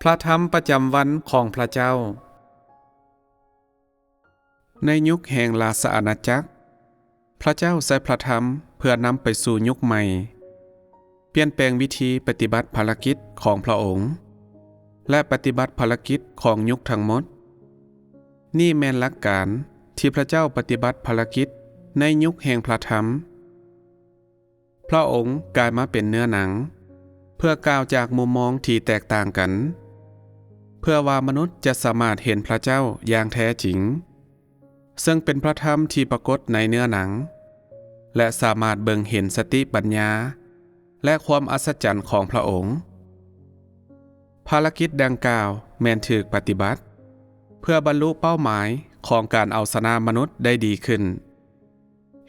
ພະທຳປະຈຳວັນຂອງພະເຈົ້າ. ໃນຍຸກແຫ່ງລາຊະອານາຈັກ, ພະເຈົ້າໃຊ້ພະທຳເພື່ອນຳໄປສູ່ຍຸກໃໝ່, ປ່ຽນແປງວິທີປະຕິບັດພາລະກິດຂອງພະອົງ ແລະ ປະຕິບັດພາລະກິດຂອງຍຸກທັງໝົດ. ນີ້ແມ່ນຫຼັກການທີ່ພະເຈົ້າປະຕິບັດພາລະກິດໃນຍຸກແຫ່ງພະທຳ. ພະອົງກາຍມາເປັນເນື້ອໜັງ ເພື່ອກ່າວຈາກມຸມມອງທີ່ແຕກຕ່າງກັນ, ເພື່ອວ່າມະນຸດຈະສາມາດເຫັນພະເຈົ້າຢ່າງແທ້ຈິງ, ເຊິ່ງເປັນພະທຳທີ່ປາກົດໃນເນື້ອໜັງ ແລະ ສາມາດເບິ່ງເຫັນສະຕິປັນຍາ ແລະ ຄວາມອັດສະຈັນຂອງພະອົງ. ພາລະກິດດັ່ງກ່າວແມ່ນຖືກປະຕິບັດ ເພື່ອບັນລຸເປົ້າໝາຍຂອງການເອົາຊະນະມະນຸດໄດ້ດີຂຶ້ນ,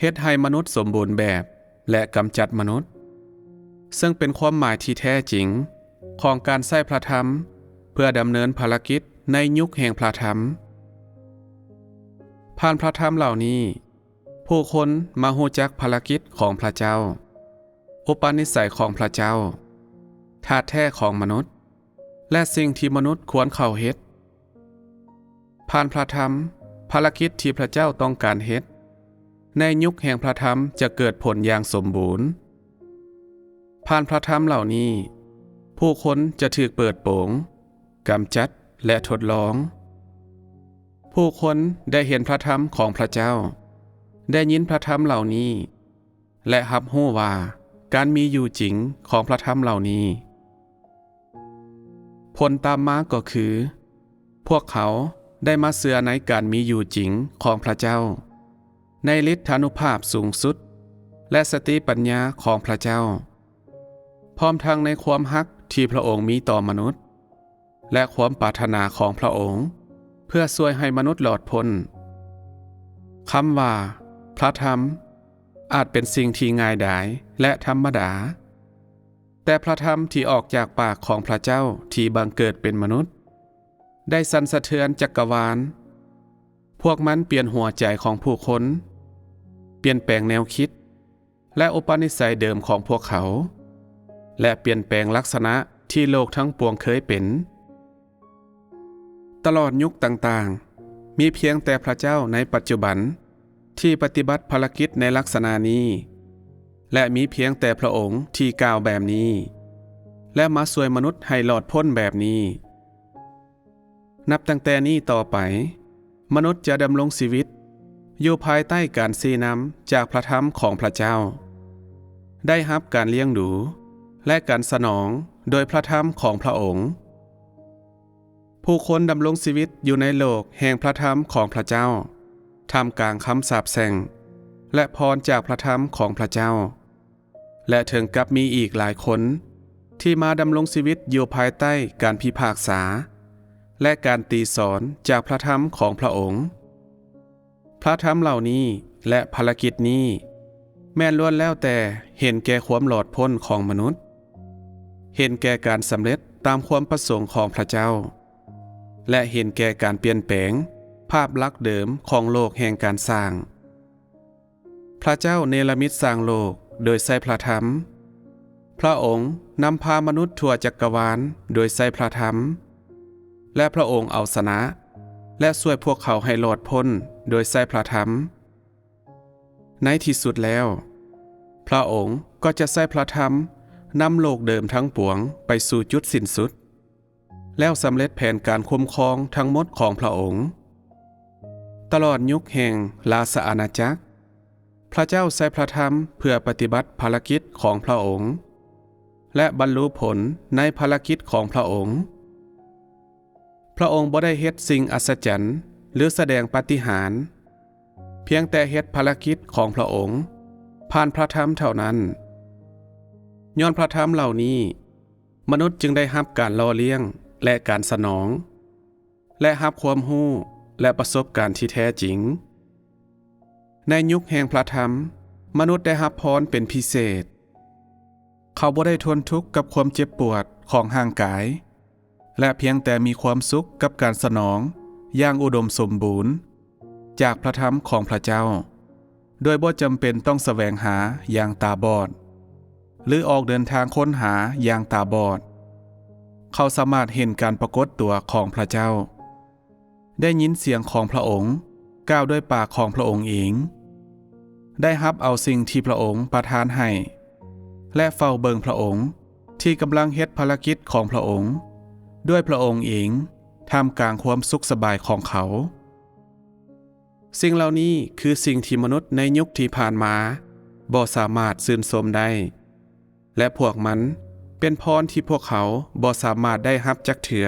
ເຮັດໃຫ້ມະນຸດສົມບູນແບບ ແລະ ກຳຈັດມະນຸດ, ເຊິ່ງເປັນຄວາມໝາຍທີ່ແທ້ຈິງຂອງການໃຊ້ພະທຳເພື່ອດຳເນີນພາລະກິດໃນຍຸກແຫ່ງພະທຳ. ຜ່ານພະທຳເຫຼົ່ານີ້, ຜູ້ຄົນມາຮູ້ຈັກພາລະກິດຂອງພະເຈົ້າ, ອຸປະນິໄສຂອງພະເຈົ້າ, ທາດແທ້ຂອງມະນຸດ, ແລະ ສິ່ງທີ່ມະນຸດຄວນເຂົ້າເຮັດ. ຜ່ານພະທຳ, ພາລະກິດທີ່ພະເຈົ້າຕ້ອງການເຮັດໃນຍຸກແຫ່ງພະທຳຈະເກີດຜົນຢ່າງສົມບູນ. ຜ່ານພະທຳເຫຼົ່ານີ້, ຜູ້ຄົນຈະຖືກເປີດໂປງ, ກຳຈັດ ແລະ ທົດລອງ. ຜູ້ຄົນໄດ້ເຫັນພະທຳຂອງພະເຈົ້າ, ໄດ້ຍິນພະທຳເຫຼົ່ານີ້ ແລະ ຮັບຮູ້ວ່າການມີຢູ່ຈິງຂອງພະທຳເຫຼົ່ານີ້. ຜົນຕາມມາກໍຄື, ພວກເຂົາໄດ້ມາເຊື່ອໃນການມີຢູ່ຈິງຂອງພະເຈົ້າ, ໃນລິດທານຸພາບສູງສຸດ ແລະ ສະຕິປັນຍາຂອງພະເຈົ້າ, ພ້ອມທັງໃນຄວາມຮັກທີ່ພະອົງມີຕໍ່ມະນຸດ ແລະ ຄວາມປາດຖະໜາຂອງພະອົງເພື່ອຊ່ວຍໃຫ້ມະນຸດລອດພົ້ນ. ຄຳວ່າພະທຳອາດເປັນສິ່ງທີ່ງ່າຍດາຍ ແລະ ທຳມະດາ, ແຕ່ພະທຳທີ່ອອກຈາກປາກຂອງພະເຈົ້າທີ່ບັງເກີດເປັນມະນຸດ ໄດ້ສັ່ນສະເທືອນຈັກກະວານ. ພວກມັນປ່ຽນຫົວໃຈຂອງຜູ້ຄົນ, ປ່ຽນແປງແນວຄິດ ແລະ ອຸປະນິໄສເດີມຂອງພວກເຂົາ, ແລະ ປ່ຽນແປງລັກສະນະທີ່ໂລກທັງປວງເຄີຍເປັນ. ຕະຫຼອດຍຸກຕ່າງໆ, ມີພຽງແຕ່ພະເຈົ້າໃນປັດຈຸບັນທີ່ປະຕິບັດພາລະກິດໃນລັກສະນະນີ້, ແລະ ມີພຽງແຕ່ພະອົງທີ່ກ່າວແບບນີ້ ແລະ ມາຊ່ວຍມະນຸດໃຫ້ລອດພົ້ນແບບນີ້. ນັບຕັ້ງແຕ່ນີ້ຕໍ່ໄປ, ມະນຸດຈະດຳລົງຊີວິດຢູ່ພາຍໃຕ້ການຊີ້ນຳຈາກພະທຳຂອງພະເຈົ້າ, ໄດ້ຮັບການລ້ຽງດູ ແລະ ການສະໜອງໂດຍພະທຳຂອງພະອົງ. ຜູ້ຄົນດຳລົງຊີວິດຢູ່ໃນໂລກແຫ່ງພະທຳຂອງພະເຈົ້າ, ທ່າມກາງຄຳສາບແຊ່ງ ແລະ ພອນຈາກພະທຳຂອງພະເຈົ້າ. ແລະ ເຖິງກັບມີອີກຫຼາຍຄົນທີ່ມາດຳລົງຊີວິດຢູ່ພາຍໃຕ້ການພິພາກສາ ແລະ ການຕີສອນຈາກພະທຳຂອງພະອົງ. ພະທຳເຫຼົ່ານີ້ ແລະ ພາລະກິດນີ້ ແມ່ນລ້ວນແລ້ວແຕ່ເຫັນແກ່ຄວາມລອດພົ້ນຂອງມະນຸດ, ເຫັນແກ່ການສຳເລັດຕາມຄວາມປະສົງຂອງພະເຈົ້າ ແລະ ເຫັນແກ່ການປ່ຽນແປງພາບລັກເດີມຂອງໂລກແຫ່ງການສ້າງ. ພະເຈົ້າເນລະມິດສ້າງໂລກໂດຍໃຊ້ພະທຳ. ພະອົງນຳພາມະນຸດທົ່ວຈັກກະວານໂດຍໃຊ້ພະທຳ, ແລະ ພະອົງເອົາຊະນະ ແລະ ຊ່ວຍພວກເຂົາໃຫ້ລອດພົ້ນໂດຍໃຊ້ພະທຳ. ໃນທີ່ສຸດແລ້ວ, ພະອົງກໍຈະໃຊ້ພະທຳນຳໂລກເດີມທັງປວງໄປສູ່ຈຸດສິ້ນສຸດ. ແລ້ວສຳເລັດແຜນການຄຸ້ມຄອງທັງໝົດຂອງພະອົງ. ຕະຫຼອດຍຸກແຫ່ງລາຊະອານາຈັກ, ພະເຈົ້າໃຊ້ພະທຳເພື່ອປະຕິບັດພາລະກິດຂອງພະອົງ ແລະ ບັນລຸຜົນໃນພາລະກິດຂອງພະອົງ. ພະອົງບໍ່ໄດ້ເຮັດສິ່ງອັດສະຈັນ ຫຼື ສະແດງປາຕິຫານ, ພຽງແຕ່ເຮັດພາລະກິດຂອງພະອົງຜ່ານພະທຳເທົ່ານັ້ນ. ຍ້ອນພະທຳເຫຼົ່ານີ້, ມະນຸດຈຶ່ງໄດ້ຮັບການຫຼໍ່ລ້ຽງ ແລະ ການສະໜອງ, ແລະ ຮັບຄວາມຮູ້ ແລະ ປະສົບການທີ່ແທ້ຈິງ. ໃນຍຸກແຫ່ງພະທຳ, ມະນຸດໄດ້ຮັບພອນເປັນພິເສດ. ເຂົາບໍ່ໄດ້ທົນທຸກກັບຄວາມເຈັບປວດຂອງຮ່າງກາຍ, ແລະ ພຽງແຕ່ມີຄວາມສຸກກັບການສະໜອງຢ່າງອຸດົມສົມບູນຈາກພະທຳຂອງພະເຈົ້າ, ໂດຍບໍ່ຈຳເປັນຕ້ອງສະແຫວງຫາຢ່າງຕາບອດ ຫຼື ອອກເດີນທາງຄົ້ນຫາຢ່າງຕາບອດ. ເຂົາສາມາດເຫັນການປາກົດຕົວຂອງພຣະເຈົ້າ, ໄດ້ຍິນສຽງຂອງພຣະອົງກ່າວດ້ວຍປາກຂອງພຣະອົງເອງ, ໄດ້ຮັບເອົາສິ່ງທີ່ພຣະອົງປະທານໃຫ້ ແລະ ເຝົ້າເບິ່ງພຣະອົງທີ່ກຳລັງເຮັດພາລະກິດຂອງພຣະອົງດ້ວຍພຣະອົງເອງ ທ່າມກາງຄວາມສຸກສະບາຍຂອງເຂົາ. ສິ່ງເຫຼົ່ານີ້ຄືສິ່ງທີ່ມະນຸດໃນຍຸກທີ່ຜ່ານມາບໍ່ສາມາດຊື່ນຊົມໄດ້ ແລະ ພວກມັນເປັນພອນທີ່ພວກເຂົາບໍ່ສາມາດໄດ້ຮັບຈັກເທື່ອ.